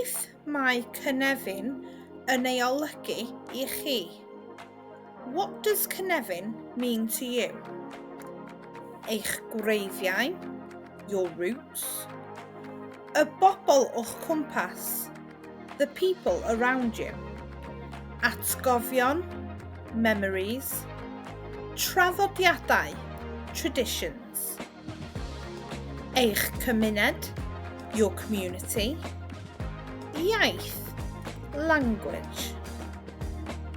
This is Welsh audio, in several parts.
Beth mae cynefin yn ei olygu i chi? What does cynefin mean to you? Eich gwreiddiau, your roots. Y bobl o'ch cwmpas, the people around you. Atgofion, memories. Traddodiadau, traditions. Eich cymuned, your community. Iaith, language.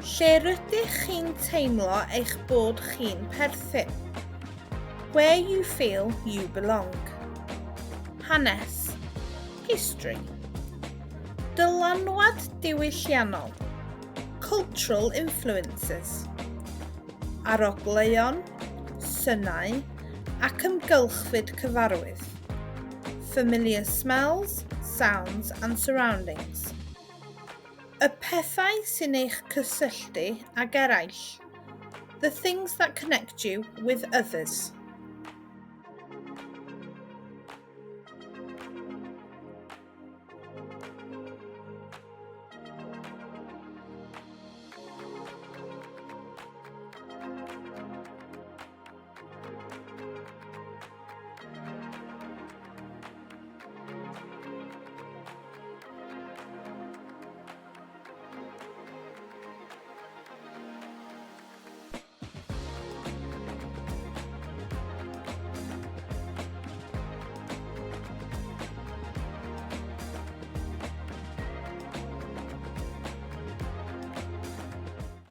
Lle rydych chi'n teimlo eich bod chi'n perthyn. Where you feel you belong. Hanes, history. Dylanwad diwylliannol, cultural influences. Arogleuon, synau ac ymgylchfyd cyfarwydd, familiar smells, sounds and surroundings. Y pethau sy'n eich cysylltu ag eraill, the things that connect you with others.